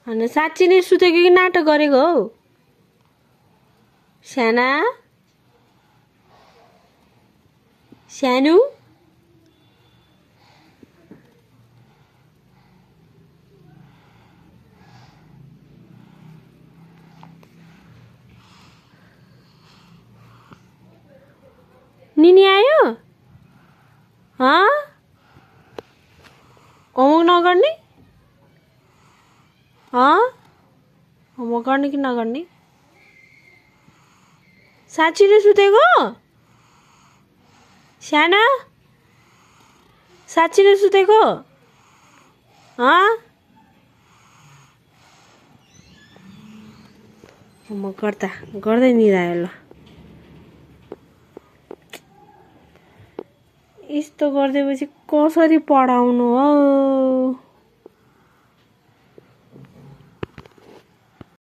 अनि साँच्ची नै सुतेको कि नाटक गरेको हौ साना सानो निनी आयो होमवर्क नगर्ने होमवर्क गर्ने कि नगर्ने साँच्ची नै सुतेको साना साँच्ची नै सुतेको होमवर्क गर्दै निदायो ल यस्तो गरिदिएपछि कसरी पढाउनु हो